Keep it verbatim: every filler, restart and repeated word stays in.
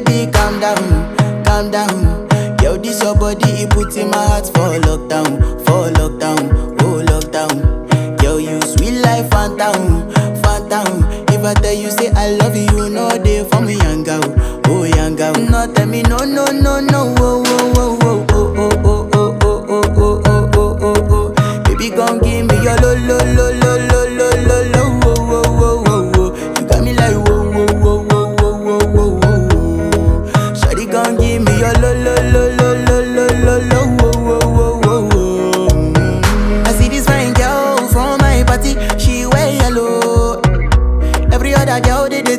Baby, calm down, calm down. Yo, this your body, it put in my heart for lockdown, for lockdown, oh lockdown. Yo, you sweet life, phantom, phantom. If I tell you say I love you, no day for me, young girl, oh young girl. No tell me no, no, no, no, oh, oh, oh, oh,